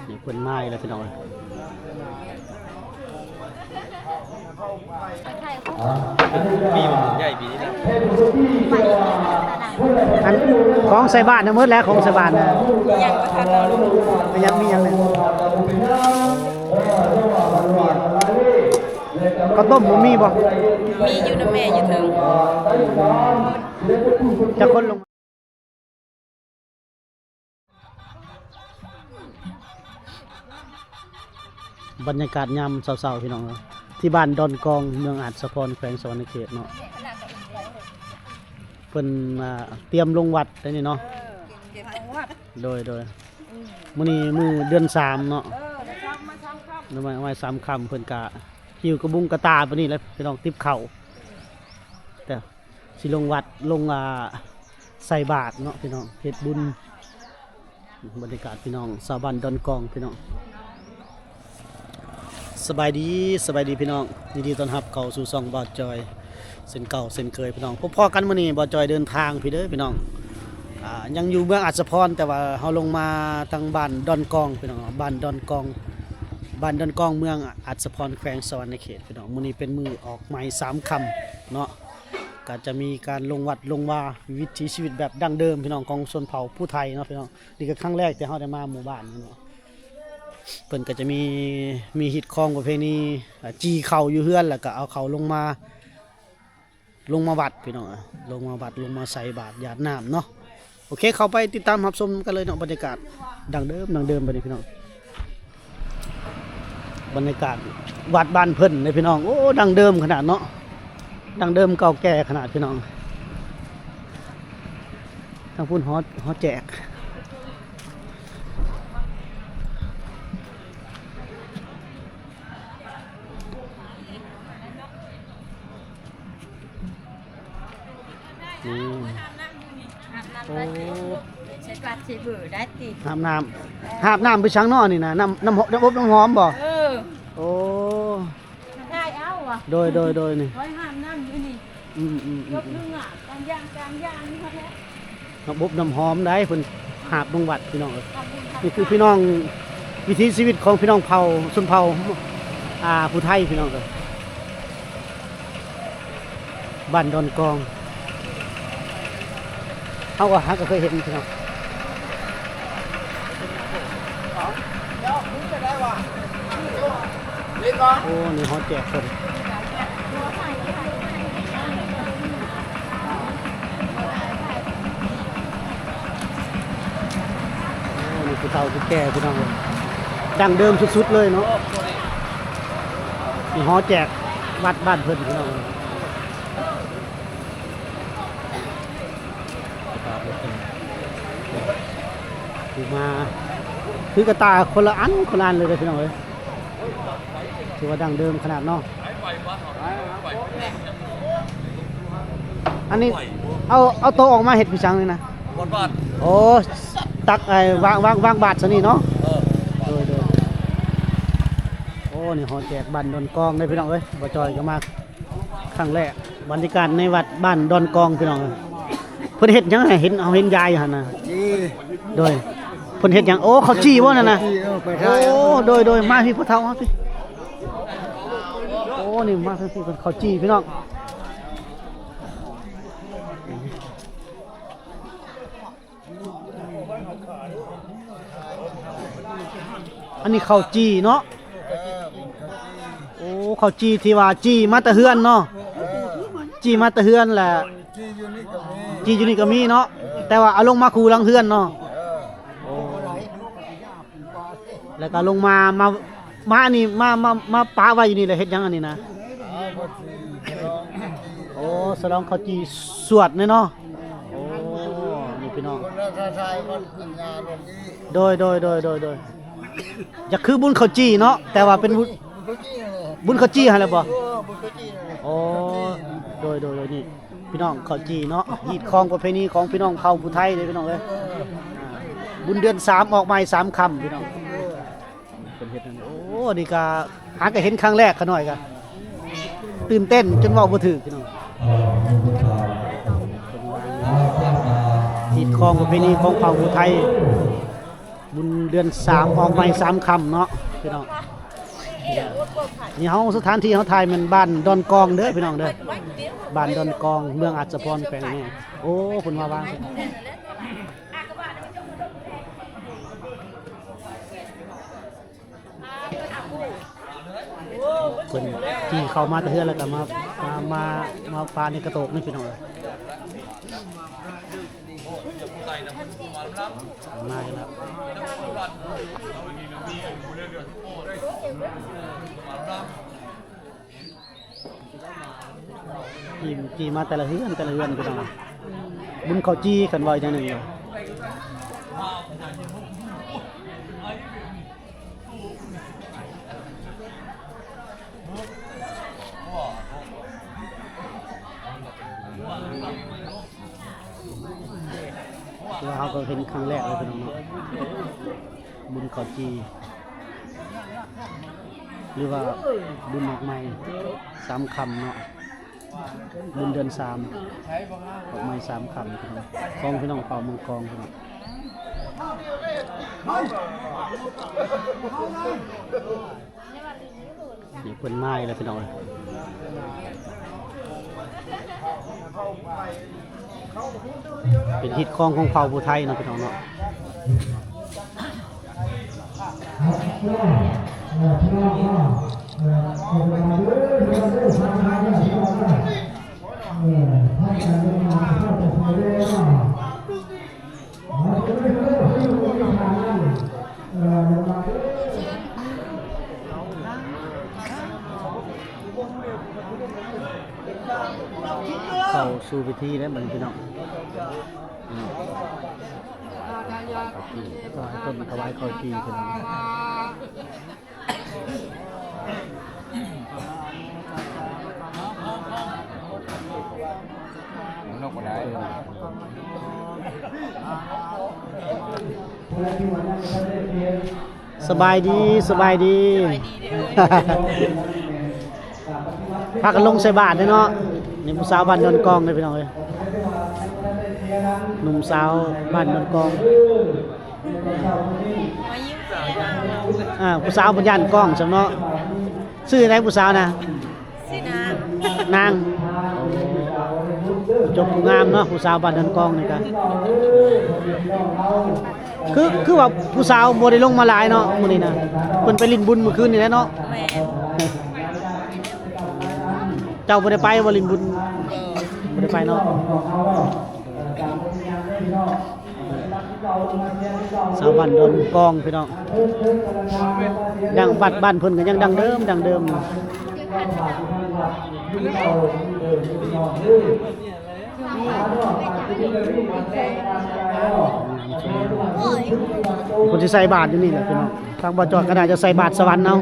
ນີ້ເພິ່ນມາອີກແລ້ວພີ່ນ້ອງເອີຍ. ປີໃຫຍ່ປີນີ້ນະ ອັນຂອງໃສ່ບາດນະ ໝົດແລ້ວ ຂອງໃສ່ບາດນະ. ຍັງບໍ່ທັນເອົາລົງ ຍັງມີຫຍັງແດ່? ເຂົ້າຕົ້ມບໍ່ມີບໍ່? ມີຢູ່ນຳແມ່ຢູ່ເທິງ. ຈັກຄົນລົງ? ບັນຍາກາດຍາມເຊົ້າໆ ພີ່ນ້ອງເອີຍ ທີ່ບ້ານດອນກອງ ເມືອງອາດສະພອນ ແຂວງສະຫວັນນະເຂດເນາະ. ເພິ່ນ ອ່າ ຕຽມລົງວັດໄດ໋ນີ້ເນາະ. ເອີ ຕຽມລົງວັດ. ໂດຍ ໂດຍ. ອືມ ມື້ນີ້ມື້ເດືອນສາມເນາະ. ເອີ ເດືອນສາມ ມາສາມຄ່ຳ ມາ ມາສາມຄ່ຳ ເພິ່ນກະຫິ້ວກະບຸງກະຕາປານນີ້ແຫຼະ ພີ່ນ້ອງ ຕິບເຂົ້າ ແຕ່ ຊິລົງວັດ ລົງ ອ່າ ໃສ່ບາດເນາະພີ່ນ້ອງ ເຮັດບຸນ. ບັນຍາກາດພີ່ນ້ອງຊາວບ້ານດອນກອງພີ່ນ້ອງ. ສະບາຍດີ ສະບາຍດີພີ່ນ້ອງ ຍິນດີຕ້ອນຮັບເຂົ້າສູ່ຊ່ອງບ່າວຈອຍ ເຊັ່ນເກົ່າເຊັ່ນເຄີຍພີ່ນ້ອງ. ພົບພໍ້ກັນມື້ນີ້ ບ່າວຈອຍເດີນທາງພີ້ເດີພີ່ນ້ອງ. ອ່າ ຍັງຢູ່ເມືອງອາດສະພອນ ແຕ່ວ່າເຮົາລົງມາທາງບ້ານດອນກອງພີ່ນ້ອງ ບ້ານດອນກອງ ບ້ານດອນກອງ ເມືອງອາດສະພອນ ແຂວງສະຫວັນນະເຂດພີ່ນ້ອງ. ມື້ນີ້ເປັນມື້ອອກໃໝ່ສາມຄ່ຳເນາະ. ກໍຈະມີການລົງວັດລົງວາ ວິຖີຊີວິດແບບດັ້ງເດີມພີ່ນ້ອງ ຂອງຊົນເຜົ່າຜູ້ໄທເນາະພີ່ນ້ອງ. ນີ້ກໍຄັ້ງແລກທີ່ເຮົາໄດ້ມາໝູ່ບ້ານນີ້ເນາະ. ເພິ່ນກໍຈະມີ ມີຮີດຄອງປະເພນີ ອ່າ ຈີ່ເຂົ້າຢູ່ເຮືອນ ແລ້ວກໍເອົາເຂົ້າລົງມາ ລົງມາວັດພີ່ນ້ອງ ລົງມາວັດ ລົງມາໃສ່ບາດຢາດນ້ຳເນາະ. ໂອເຄ ເຂົ້າໄປຕິດຕາມຮັບຊົມກັນເລີຍເນາະ ບັນຍາກາດດັ້ງເດີມ ດັ້ງເດີມບັດນີ້ພີ່ນ້ອງ. ບັນຍາກາດວັດບ້ານເພິ່ນເດ້ພີ່ນ້ອງ. ໂອ້ ດັ້ງເດີມຂະໜາດເນາະ ດັ້ງເດີມເກົ່າແກ່ຂະໜາດພີ່ນ້ອງ. ທາງພຸ້ນຫໍ ຫໍແຈກ. ອືມ ໂອ້ ໃສ່ບາດໃສ່ເບີໄດ້ຕິ ຫາບນ້ຳ ຫາບນ້ຳໄປສັງເນາະນີ້ນະ ນ້ຳ ນ້ຳອົບນ້ຳຫອມບໍ່? ເອີ ໂອ້ ໄດ້ເອົາວ່າ ໂດຍ ໂດຍ ໂດຍ ນີ້ ຂ້ອຍຫາບນ້ຳຢູ່ນີ້. ອືມ ອືມ ອືມ ຍົກໜຶ່ງອ່ະ ຕາມຢ່າງ ຕາມຢ່າງນີ້ເຮົາແທ້ ນ້ຳອົບນ້ຳຫອມໄດ໋ ເພິ່ນຫາບລົງວັດພີ່ນ້ອງເອີຍ. ນີ້ຄືພີ່ນ້ອງ ວິຖີຊີວິດຂອງພີ່ນ້ອງເຜົ່າ ຊົນເຜົ່າ ອ່າ ຜູ້ໄທພີ່ນ້ອງເອີຍ. ບ້ານດອນກອງ ເຮົາກໍຫາກໍເຄີຍເຫັນພີ່ນ້ອງ. ໂອ້ ນີ້ຫໍແຈກເພິ່ນ. ໂອ້ ນີ້ຜູ້ເຖົ້າຜູ້ແກ່ພີ່ນ້ອງເອີຍ ດັ້ງເດີມສຸດໆເລີຍເນາະ. ນີ້ຫໍແຈກວັດບ້ານເພິ່ນພີ່ນ້ອງເອີຍ. ຜູ້ມາຖືກະຕ່າຄົນລະອັນ ຄົນລະອັນເລີຍເດີພີ່ນ້ອງເອີຍ. ຖືວ່າດັ້ງເດີມຂະໜາດເນາະ. ອັນນີ້ເອົາ ເອົາໂຕອອກມາເຮັດຄືສັງນີ້ນະ? ວັດບາດ. ໂອ້ ຕັກ ໄອ້ ວາງ ວາງ ວາງບາດຊະນີ້ເນາະ. ເອີ ໂດຍ ໂດຍ. ໂອ້ ນີ້ຫໍແຈກບ້ານດອນກອງເດ້ພີ່ນ້ອງເອີຍ. ບ່າວຈອຍກໍມາຄັ້ງແລກ ບັນຍາກາດໃນວັດບ້ານດອນກອງພີ່ນ້ອງເອີຍ. ເພິ່ນເຮັດຫຍັງ ເຫັນ ເຮົາເຫັນຢາຍຢູ່ຫັ້ນນະ. ຈີ່. ໂດຍ ເພິ່ນເຮັດຫຍັງ? ໂອ້ ເຂົ້າຈີ່ບໍ່ນັ້ນນະ? ເອີ ໄປຖ່າຍ. ໂອ້ ໂດຍ ໂດຍ ມາພີ້ພໍ່ເຖົ້າ ມາພີ້. ໂອ້ ນີ້ມາທາງພີ້ ເພິ່ນເຂົ້າຈີ່ພີ່ນ້ອງ. ອັນນີ້ເຂົ້າຈີ່ເນາະ. ໂອ້ ເຂົ້າຈີ່ທີ່ວ່າຈີ່ມາແຕ່ເຮືອນເນາະ. ເອີ ຈີ່ມາແຕ່ເຮືອນແຫຼະ. ຈີ່ຢູ່ນີ້ກໍມີ ຈີ່ຢູ່ນີ້ກໍມີເນາະ. ເອີ ແຕ່ວ່າເອົາລົງມາຄູ່ຫຼັງເຮືອນເນາະ. ເອີ ໂອ້ ແລ້ວກໍລົງມາ ມາ ມາອັນນີ້ ມາ ມາ ມາປະໄວ້ຢູ່ນີ້ແຫຼະ. ເຮັດຫຍັງອັນນີ້ນະ? ເອົາ ເພິ່ນຊິສະຫຼອງ ໂອ້ ສະຫຼອງເຂົ້າຈີ່ສວດແນ່ເນາະ. ໂອ້ ນີ້ພີ່ນ້ອງ ຄົນລະຊາຊາຍວັດຂຶ້ນຍາລົງອີກ. ໂດຍ ໂດຍ ໂດຍ ໂດຍ ໂດຍ. ຢາກຄືບຸນເຂົ້າຈີ່ເນາະ ແຕ່ວ່າເປັນບຸນ ບຸນເຂົ້າຈີ່ຫັ້ນແຫຼະ. ບຸນເຂົ້າຈີ່ຫັ້ນແຫຼະບໍ່? ເອີ ບຸນເຂົ້າຈີ່ຫັ້ນແຫຼະ. ໂອ້ ໂດຍ ໂດຍ ໂດຍ. ນີ້ພີ່ນ້ອງ ເຂົ້າຈີ່ເນາະ ຮີດຄອງປະເພນີຂອງພີ່ນ້ອງເຜົ່າຜູ້ໄທເດ້ພີ່ນ້ອງເອີຍ. ອ່າ ບຸນເດືອນສາມ ອອກໃໝ່ສາມຄ່ຳພີ່ນ້ອງ. ເພິ່ນເຮັດນັ້ນ ໂອ້ ນີ້ກະຫາກະເຫັນຄັ້ງແລກ ຂະນ້ອຍກະຕື່ນເຕັ້ນຈົນເວົ້າບໍ່ຖືກພີ່ນ້ອງ. ຮີດຄອງປະເພນີຂອງເຜົ່າຜູ້ໄທ ບຸນເດືອນສາມອອກໃໝ່ສາມຄ່ຳເນາະພີ່ນ້ອງ. ນີ້ເຮົາ ສະຖານທີ່ເຮົາຖ່າຍແມ່ນບ້ານດອນກອງເດີພີ່ນ້ອງເດີ ບ້ານດອນກອງ ເມືອງອາດສະພອນ ແຂວງແມ່. ໂອ້ ເພິ່ນມາວາງ ເພິ່ນຂີ່ເຂົ້າມາແຕ່ເຮືອນ ແລ້ວກໍມາ ມາ ມາ ມາປາໃນກະໂຕກນີ້ພີ່ນ້ອງເອີຍ. ມາແລ້ວ ຂີ່ ຂີ່ມາແຕ່ລະເຮືອນ ແຕ່ລະເຮືອນພີ່ນ້ອງ. ບຸນເຂົ້າຈີ່ ຄັນເວົ້າອີກຢ່າງໜຶ່ງ. ແລ້ວເຮົາກໍເຫັນຄັ້ງແລກເລີຍພີ່ນ້ອງເນາະ ບຸນເຂົ້າຈີ່ ຫຼືວ່າບຸນອອກໃໝ່ສາມຄ່ຳເນາະ. ບຸນເດືອນສາມ ອອກໃໝ່ສາມຄ່ຳ ຂອງພີ່ນ້ອງເຜົ່າເມືອງກອງພີ່ນ້ອງ. ນີ້ເພິ່ນມາອີກແລ້ວພີ່ນ້ອງເອີຍ. ເປັນຮີດຄອງຂອງເຜົ່າຜູ້ໄທເນາະ ພີ່ນ້ອງເນາະ. ເຂົ້າສູ່ພິທີແລ້ວບັດນີ້ພີ່ນ້ອງ. ເນາະ ກໍໃຫ້ເພິ່ນຖວາຍເຂົ້າຈີ່ເພິ່ນ. ສະບາຍດີ ສະບາຍດີ. ພາກັນລົງໃສ່ບາດເດ້ເນາະ. ນີ້ຜູ້ສາວບ້ານດອນກອງເດ້ພີ່ນ້ອງເອີຍ ໜຸ່ມສາວບ້ານດອນກອງ. ອ່າ ຜູ້ສາວເພິ່ນຢ້ານກ້ອງຊັ້ນເນາະ. ຊື່ໃດຜູ້ສາວນະ? ຊື່ນາງ ນາງ. ໂອ້ ຈົບຜູ້ງາມເນາະ ຜູ້ສາວບ້ານດອນກອງນີ້ກະ. ຄື ຄືວ່າຜູ້ສາວບໍ່ໄດ້ລົງມາຫຼາຍເນາະມື້ນີ້ນະ. ເພິ່ນໄປຫຼິ້ນບຸນມື້ຄືນນີ້ແຫຼະເນາະ. ແມ່ນ. ເຈົ້າບໍ່ໄດ້ໄປບໍ່ຫຼິ້ນບຸນ? ບໍ່ໄດ້ໄປເນາະ. ຊາວບ້ານດອນກອງພີ່ນ້ອງ. ດັ່ງ ວັດບ້ານເພິ່ນກໍຍັງດັ່ງເດີມ ດັ່ງເດີມ. ເພິ່ນຊິໃສ່ບາດຢູ່ນີ້ແຫຼະພີ່ນ້ອງ. ທາງບ່າວຈອດກໍໜ້າຈະໃສ່ບາດສະຫວັນເອົາ.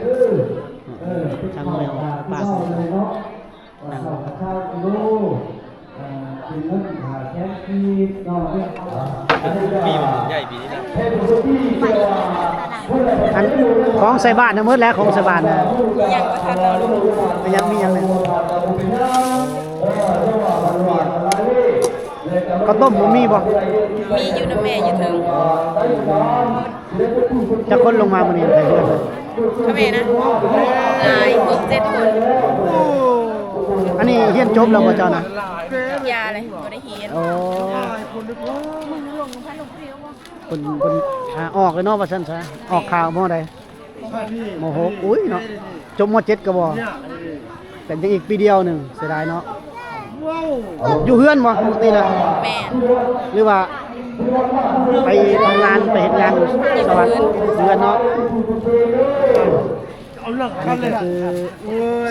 ທາງແມວປາກ ປີໃຫຍ່ປີນີ້ນະ. ອັນ ຂອງໃສ່ບາດນະ ໝົດແລ້ວ ຂອງໃສ່ບາດນະ. ຍັງບໍ່ທັນເອົາລົງ. ຍັງ ມີຫຍັງແດ່? ເຂົ້າຕົ້ມບໍ່ມີບໍ່? ມີຢູ່ນຳແມ່ຢູ່ເທິງ. ຈັກຄົນລົງມາມື້ນີ້ໃນເຮືອນ? ກະແມ່ນະ ຫຼາຍ ຫົກເຈັດຄົນ. ອັນນີ້ຮຽນຈົບແລ້ວບໍ່ເຈົ້ານະ? ຢ່າເລີຍ ບໍ່ໄດ້ຮຽນ. ໂອ້ ເພິ່ນ ເພິ່ນ ອ່າ ອອກແລ້ວເນາະ ວ່າຊັ້ນຊະ. ອອກຂ່າວມໍໃດ? ມໍຫົກ. ອຸ້ຍເນາະ ຈົບມໍເຈັດກໍບໍ່. ແຕ່ຍັງອີກປີດຽວໜຶ່ງ ເສຍດາຍເນາະ. ຢູ່ເຮືອນບໍ່ ປົກກະຕິນະ? ແມ່ນ. ຫຼືວ່າໄປທຳງານ ໄປເຮັດງານສະຫວັນ? ຢູ່ເຮືອນເນາະ. ອັນນີ້ກໍຄື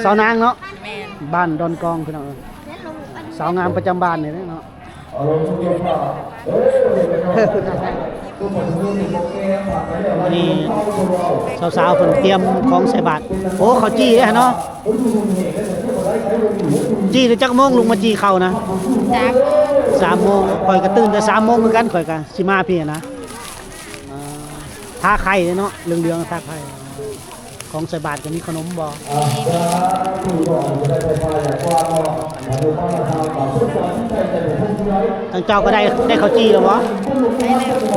ສາວນາງເນາະ. ແມ່ນ. ບ້ານດອນກອງ ພີ່ນ້ອງເອີຍ. ສາວງາມປະຈຳບ້ານນີ້ແຫຼະເນາະ. ນີ້ສາວໆເພິ່ນຕຽມຂອງໃສ່ບາດ. ໂອ້ ເຂົ້າຈີ່ເດ້ເນາະ. ຈີ່ແຕ່ຈັກໂມງ ລຸກມາຈີ່ເຂົ້ານະ? ສາມໂມງ. ຂ້ອຍກໍຕື່ນແຕ່ສາມໂມງຄືກັນ ຂ້ອຍກໍຊິມາພີ້ນະ. ອ່າ ທາໄຂ່ເດ້ເນາະ ເຫຼືອງໆ ທາໄຂ່. ຂ ຂອງໃສ່ບາດກໍມີຂະໜົມບໍ່? ທາງເຈົ້າກໍໄດ້ ໄດ້ເຂົ້າຈີ່ແລ້ວບໍ່?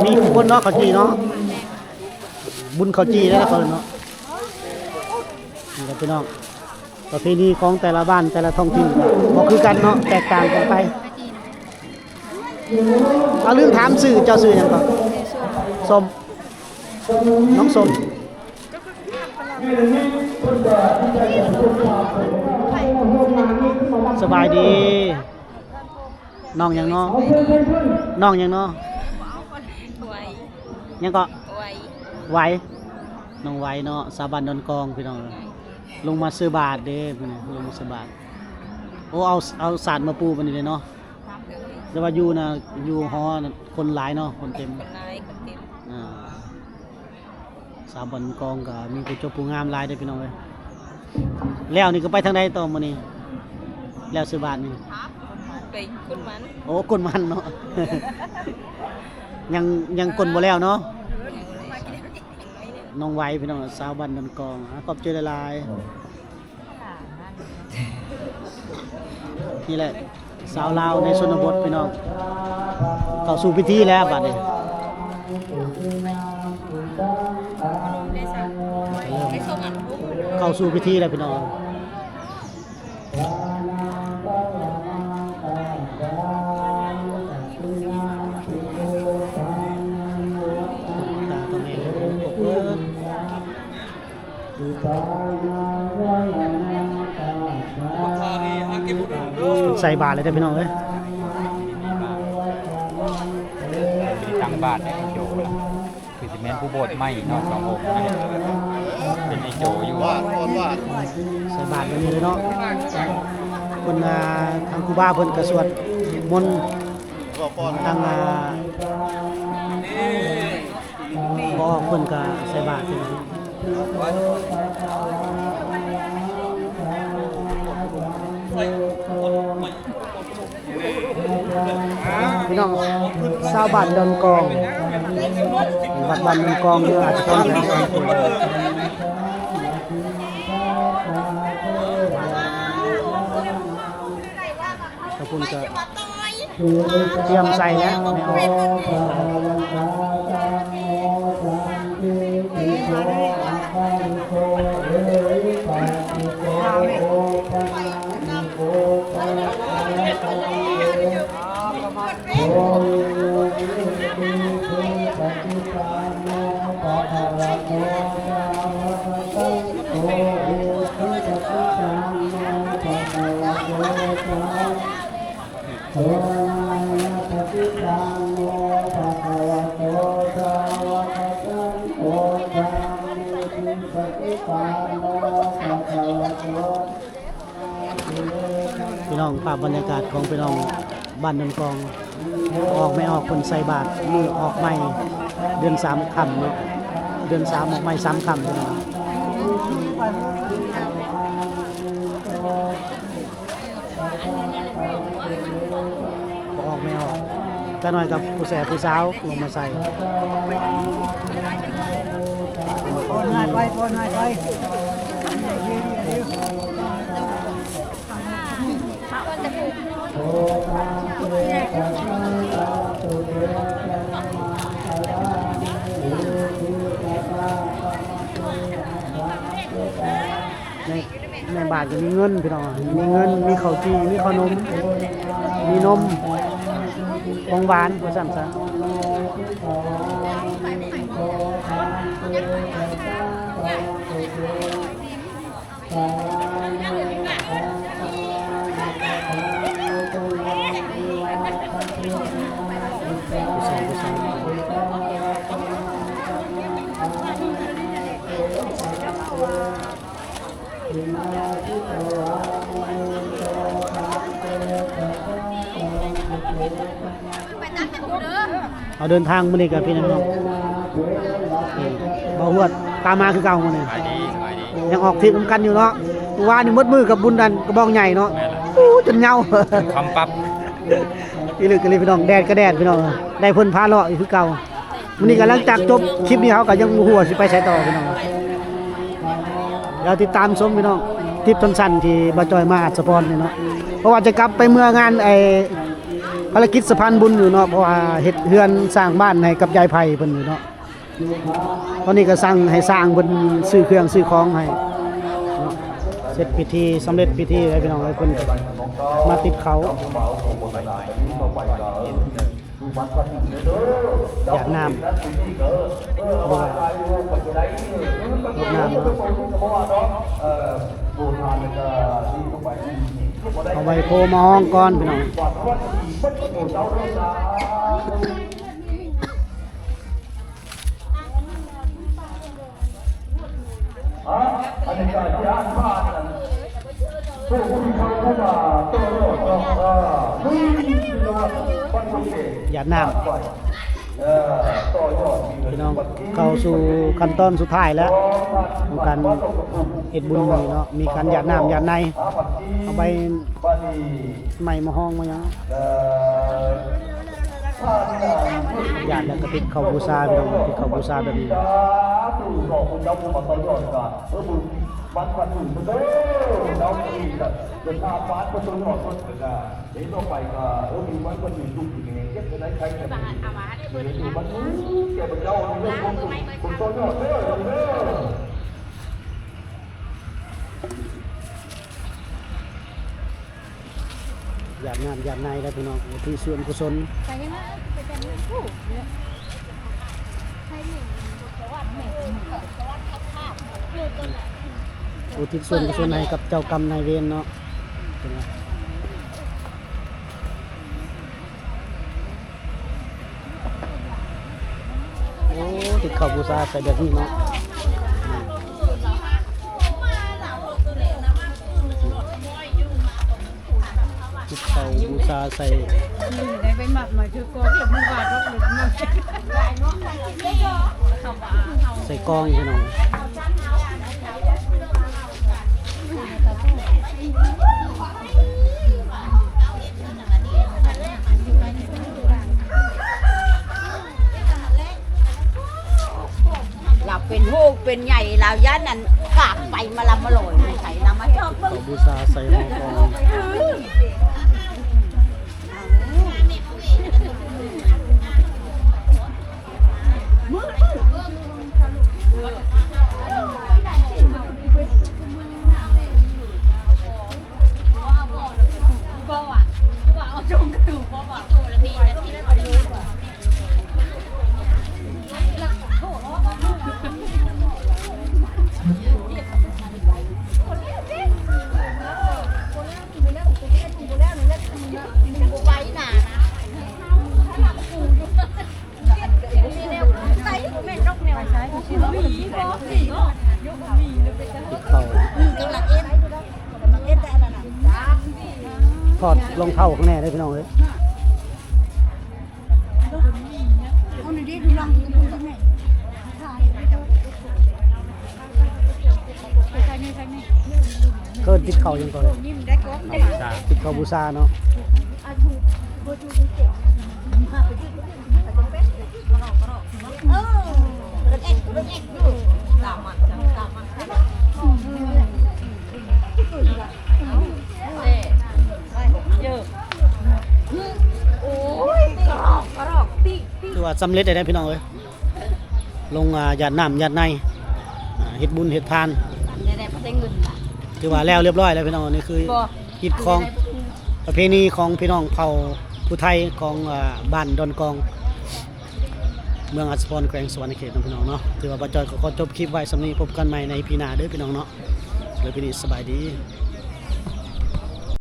ມີທຸກຄົນເນາະ ເຂົ້າຈີ່ເນາະ ບຸນເຂົ້າຈີ່ແລ້ວເຂົາເອີ້ນເນາະ. ນີ້ແຫຼະພີ່ນ້ອງ ປະເພນີຂອງແຕ່ລະບ້ານແຕ່ລະທ້ອງຖິ່ນກໍບໍ່ຄືກັນເນາະ ແຕກຕ່າງກັນໄປ. ເອົາ ລືມຖາມຊື່ ເຈົ້າຊື່ຫຍັງເກາະ? ສົມ ນ້ອງສົມ. ສະບາຍດີ. ນ້ອງຫຍັງເນາະ? ນ້ອງຫຍັງເນາະ? ຫຍັງເກາະ? ໄວ ນ້ອງໄວເນາະ ຊາວບ້ານດອນກອງພີ່ນ້ອງ. ລົງມາຊື້ບາດເດ້ ລງມາຊື້ບາດ. ໂອ້ ເອົາ ເອົາສາດມາປູບອັນນີ້ເດ້ເນາະ. ແຕ່ວ່າຢູ່ນະ ຢູ່ຫໍນະ ຄົນຫຼາຍເນາະ ຄົນເຕັມ ຄົນຫຼາຍ ຄົນເຕັມ. ອ່າ ຊາວບ້ານກອງກໍມີຜູ້ຈົບຜູ້ງາມຫຼາຍເດ້ພີ່ນ້ອງເອີຍ. ແລ້ວນີ້ກໍໄປທາງໃດຕໍ່ມື້ນີ້? ແລ້ວຊື້ບາດນີ້ ໄປກົນມັນ. ໂອ້ ກົນມັນເນາະ. ຍັງ ຍັງກົນບໍ່ແລ້ວເນາະ. ນ້ອງໄວພີ່ນ້ອງ ຊາວບ້ານດອນກອງ. ອາ ຂອບໃຈຫຼາຍໆ. ນີ້ແຫຼະ ຊາວລາວໃນຊົນນະບົດພີ່ນ້ອງ ເຂົ້າສູ່ພິທີແລ້ວບາດນີ້. ເຂົ້າສູ່ພິທີແລ້ວພີ່ນ້ອງ. ຕາຕົວແມ່ ໃສ່ບາດເລີຍເດີພີ່ນ້ອງເອີຍ. ຕັ້ງບາດໃຫ້ໂຈລະ ຄືຊິແມ່ນຜູ້ໂບດໃໝ່ເນາະ ສອງອົງນະ ເປັນໄອ້ໂຈຢູ່. ໃສ່ບາດແບບນີ້ເລີຍເນາະ. ເພິ່ນ ອ່າ ທາງຄູບາເພິ່ນກະສວດມົນ ທາງ ອ່າ ພໍ່ອອກເພິ່ນກະໃສ່ບາດເພິ່ນ ພີ່ນ້ອງ. ຊາວບ້ານດອນກອງ ວັດບ້ານດອນກອງ ເມືອງອາດສະພອນ ແຂວງສະຫວັນນະເຂດ. ຂະເຈົ້າກະຕຽມໃສ່ແລ້ວ ແມ່ອອກ. ພີ່ນ້ອງ ພາບບັນຍາກາດຂອງພີ່ນ້ອງບ້ານດອນກອງ ອອກແມ່ອອກເພິ່ນໃສ່ບາດມື້ອອກໃໝ່ ເດືອນສາມຄ່ຳເນາະ ເດືອນສາມອອກໃໝ່ສາມຄ່ຳພີ່ນ້ອງ. ພໍ່ອອກແມ່ອອກ ຈັກໜ້ອຍກັບຜູ້ແສຜູ້ສາວລົງມາໃສ່. ໃນ ໃນບາດກໍມີເງິນພີ່ນ້ອງ ມີເງິນ ມີເຂົ້າຈີ່ ມີເຂົ້າໜົມ ມີນົມ ຂອງຫວານວ່າຊັ້ນຊະ. ເຮົາເດີນທາງມື້ນີ້ກັບພີ່ນ້ອງ ບ່າວຮວດຕາມມາຄືເກົ່າມື້ນີ້ ສະບາຍດີ ສະບາຍດີ ຍັງອອກທຣິບນຳກັນຢູ່ເນາະ. ມື້ວານນີ້ໝົດມື້ກັບບຸນນັ້ນກະບອງໃຫຍ່ເນາະ ແມ່ນລະ ໂອ້ ຈົນເຍົາ ຄຳປັບ ອີ່ລຶກອີ່ຫຼີພີ່ນ້ອງ ແດດກະແດດພີ່ນ້ອງ ໄດ້ເພິ່ນພາເລາະອີກຄືເກົ່າ. ມື້ນີ້ກະຫຼັງຈາກຈົບຄລິບນີ້ ເຮົາກະຍັງບໍ່ຮູ້ວ່າຊິໄປໃສຕໍ່ພີ່ນ້ອງ. ເຮົາຕິດຕາມຊົມພີ່ນ້ອງ ຄລິບສັ້ນໆ ທີ່ບ່າວຈ້ອຍມາອັດສະພອນນີ້ເນາະ ເພາະວ່າຈະກັບໄປເມືອງານໄອ້ ພາລະກິດສະພານບຸນຢູ່ເນາະ ເພາະວ່າເຮັດເຮືອນສ້າງບ້ານໃຫ້ກັບຍາຍໄພເພິ່ນຢູ່ເນາະ. ຕອນນີ້ກໍສັ່ງໃຫ້ຊ່າງເພິ່ນຊື້ເຄື່ອງຊື້ຂອງໃຫ້ເນາະ ເສັດພິທີ ສຳເລັດພິທີແລ້ວພີ່ນ້ອງເອີຍ ເພິ່ນກໍມາຕິດເຂົ້າ ຢາດນ້ຳ ຢາດນ້ຳເນາະ ເອົາໃບໂພມາຮອງກ່ອນພີ່ນ້ອງ. ຢາດນ້ຳ ພີ່ນ້ອງ ເຂົ້າສູ່ຂັ້ນຕອນສຸດທ້າຍແລ້ວ ຂອງການເຮັດບຸນມື້ນີ້ເນາະ ມີການຢາດນ້ຳຢາດໃນ ເອົາໃບໄມ້ມາຮອງມາຫຍັງ ຢາດແລ້ວກໍຕິດເຂົ້າບູຊາ ພີ່ນ້ອງ ຕິດເຂົ້າບູຊາແບບນີ້. ຢາດນ້ຳຢາດໃນແລ້ວພີ່ນ້ອງ ອຸທິດສ່ວນກຸສົນ ອຸທິດສ່ວນກຸສົນໃຫ້ກັບເຈົ້າກຳນາຍເວນເນາະ. ໂອ້ ຕິດເຂົ້າບູຊາໃສ່ແບບນີ້ເນາະ ຕິດເຂົ້າບູຊາໃສ່ ໄດ້ໄປໝາກໝາຍຄືກອງ ແລ້ວມື້ວານກໍເລີຍ ໃສ່ກອງພີ່ນ້ອງ. ລາວເປັນໂຮກເປັນໃຫຍ່ ລາວຢ້ານອັນກາບໄປມາລຳມາລອຍໃສ່ລຳມາຈອກເບິ່ງ ຂໍບູຊາໃສ່ຫໍກອງ. ຕິດເຂົ້າ ຖອດລອງເທົ້າຂ້າງໃນເດີພີ່ນ້ອງເອີຍ. ເອີ້ນຕິດເຂົ້າຫຍັງກ່ອນ? ຕິດເຂົ້າບູຊາເນາະ. ຖືວ່າສຳເລັດໄດ້ພີ່ນ້ອງເອີຍ ລົງ ອາ ຢາດນ້ຳຢາດໃນ ອາ ເຮັດບຸນເຮັດທານ ຖືວ່າແລ້ວລຽບຮ້ອຍແລ້ວພີ່ນ້ອງ. ນີ້ຄືຮີດຄອງ ປະເພນີຂອງພີ່ນ້ອງເຜົ່າຜູ້ໄທຂອງ ອາ ບ້ານດອນກອງ ເມືອງອັດສະພອນ ແຂວງສະຫວັນນະເຂດເນາະພີ່ນ້ອງເນາະ. ຖືວ່າບ່າວຈ້ອຍກໍຂໍຈົບຄລິບໄວ້ສ່ຳນີ້ ພົບກັນໃໝ່ໃນອີພີໜ້າເດີພີ່ນ້ອງເນາະ. ແລ້ວພີ່ນ້ອງສະບາຍດີ.